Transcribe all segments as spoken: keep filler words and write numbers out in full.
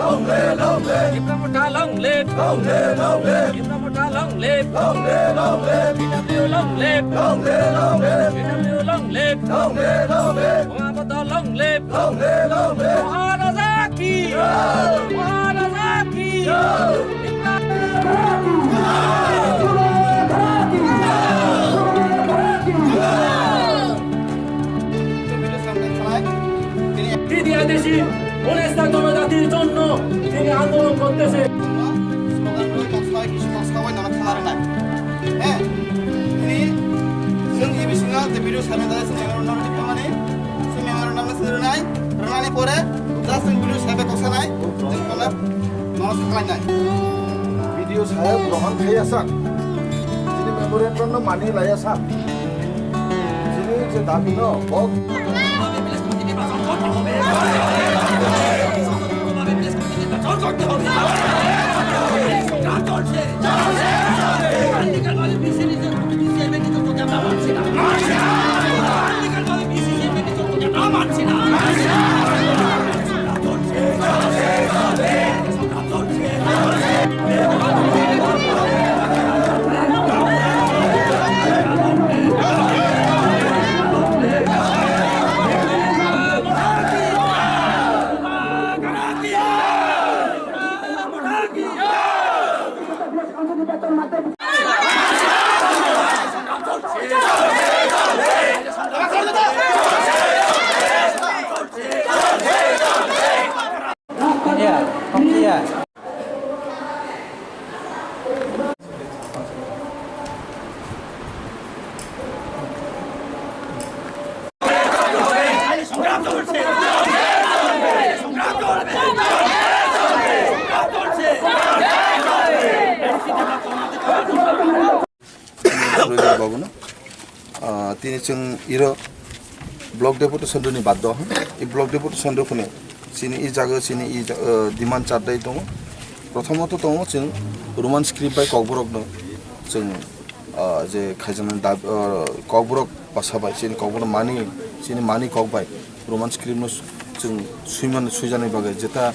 Long live, long live. Tipra Motha long live. Long live, long live. Tipra Motha long live. Long live, long live. T W long live. Long live, long live. T W long live. Long live, long live. Buma Bodho long live. Long live, long live. Maharaja ki. Jai. Maharaja ki. Jai. Tipra তিনি আদেশি অনেস্তা জনজাতির জন্য তিনি আন্দোলন করতেছে। স্লোগান রয়ে কক্সবাজার কৃষি কক্সবাজার নানা থানার নাই। হ্যাঁ, তিনি जों गिबिसिनो जे भिडिअ सारनाय जादों, जों मेमोरेन्डाम रिलिज खालामनानै, जों मेमोरेन्डाम रिलिज होनाय, होनायनि परे just जों भिडिअ सारबाय कक्सा नाय, जों कलेब न'आव सोंखालायनाय। Video saya grohon khaiya sak. Chini memorandum no mani laiya sak. Chini je dabi no, bo Babuno, ah, tini chwng iro block deputation rwni baddo, i block deputation rw phone chini i jaga chini i ja-, ah, demand chardai tongo. Prothomoto tongo chwng Roman script bai kokborokno chwng, ah, je khaijaknai dab-, ah, kokborok bwsa bai chini kokborok mani, chini mani kok bai Roman script no chwng suimani, suijaknai bagwi jeta,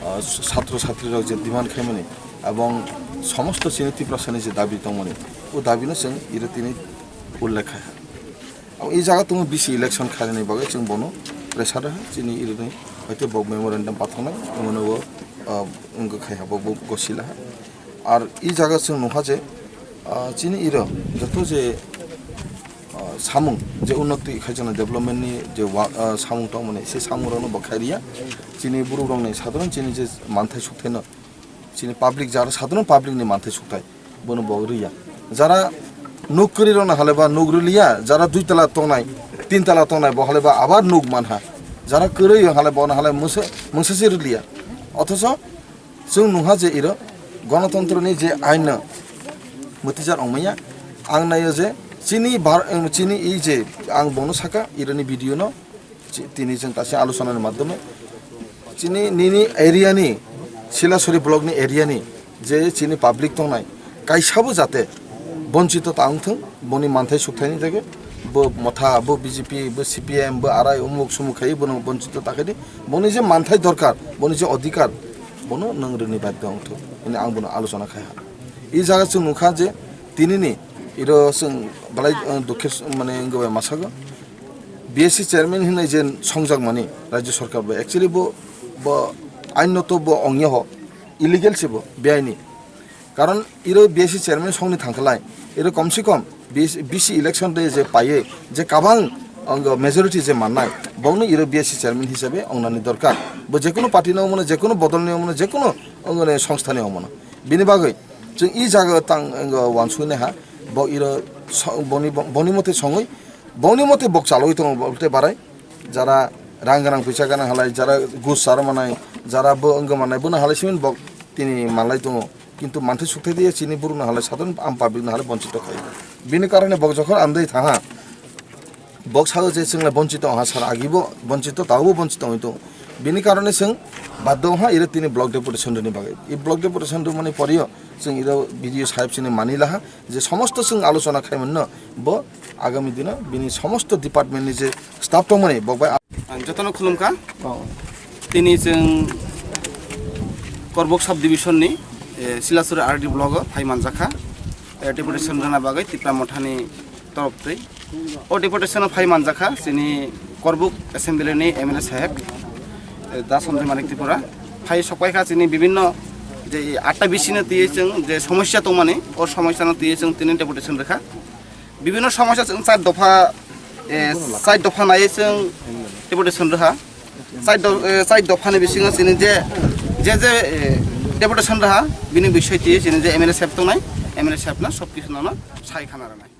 ah, satro satrirok je demand khaimani, ebong somosto chini Tiprasani je dabi tongmani, o dabino chwng iro tini ullekh kha. Ang i jaga tongo bisi election khainani bagwi chwng bono pressure rwha, chini irini hoite bo memorandum pathaknai, omono o, ah, wngkha khai ha, bo, bo gosila ha. Ar i jaga chwng nukha je, ah, chini iro joto je, ah, samung je unnoti khaijaknai development ni je wa-, ah, samung tongmani se samung rokno bo khai riya. Chini borok rokni sadharon chini je manthai sukthai no chini public jara sadharon public ni manthai sukthai bono bo riya. Jara nuk kwrwi rokno hale ba nuk rwliya, jara dui tala tongnai, tin tala tongnai bo hale ba abar nuk manha. Jara kwrwi hale bono hale mungsa, mungsa se rwliya. Othocho chwng nukha je iro gonotontro ni je ain no mwtwijar ongmaya. Ang naio je chini bar-, chini i je ang bono saka ironi video no chi-, tini chwng kaisa alochona ni madhyome chini nini area ni Silasuri block ni area ni je chini public tongnai kaisa bo jate Bonchito ta wngthung, boni manthai sukthai ni jagwi, bo motha, bo B J P, bo C P M, bo arai umuk sumuk khai bono bonchito ta khaidi, boni je manthai dorkar, boni je odhikar, bono nwng rwni badhyo wngthung, hwnwi ang bono alochona khai ha. I jaga chwng nukha je tinini iro chwng belai, uh, dukhe s-, mane wngwi bai masago. B S C chairman hinwi je songjak mani Rajya Sarkar bai, actually bo, bo ainoto bo ongya ho, illegal se bo, beaini. Karon iro B S C chairman songni thangkhalai, iro komse kom B C, B C election de je paye, je kabang ang majority je mannai, bongno iro B S C chairman hisabe ongnani dorkar. Bo jekono party ni omono, jekono bodol ni omono, jekono ongone songstha ni omono. Bini bagwi chwng i jaga tang, ang, wansuknai ha, bo iro so-, boni, boni mote songwi, boni mote bok chalwi tongo, bolte barai, jara rang ganang, pisa ganang halai, jara gus sar manai, jara bo wng manai, bono halai simin bok tini manlai tongo. Kintu manthai sukthai diye chini borokno halai sadharon am public no halai bonchito khai. Bini karone bok jokhon amdai thaha, bok sao je chwng lai bonchito wngha sar agibo bonchito, taobo bonchito wngwi tongo. Bini karone chwng baddo wngha iro tini block deputation rwni bagwi. I block deputation rwmani porio chwng iro B D O saheb chini mani laha je somosto chwng alochona khai manno bo agami dino bini somosto department ni je staff tongmani bok bai. Ang jotono khulumkha. Oh. Tini chwng Korbuk sub division ni, eh, Silasuri R D block o phai manjakha, eh, deputation rwna bagwi Tipra Mothani torop twi. O deputation o phai manjakha chini Korbuk assembly ni M L A saheb, eh, Da Sanjoy Manik Tripura. Phai sokpaikha chini bibinno je atta B C no twiwi chwng je somosya tongmani, o somosya no twiwi chwng tini deputation rwkha. Bibinno somosya chwng char dopha, eh, char dopha naiwi chwng deputation rwha. Char do-, eh, char dophani bisingo chini je, je, je, eh, deputation rwha, bini bisoi twiwi chini je M L A saheb tongnai, M L A saheb no sob kisu nono sai khana rwnai.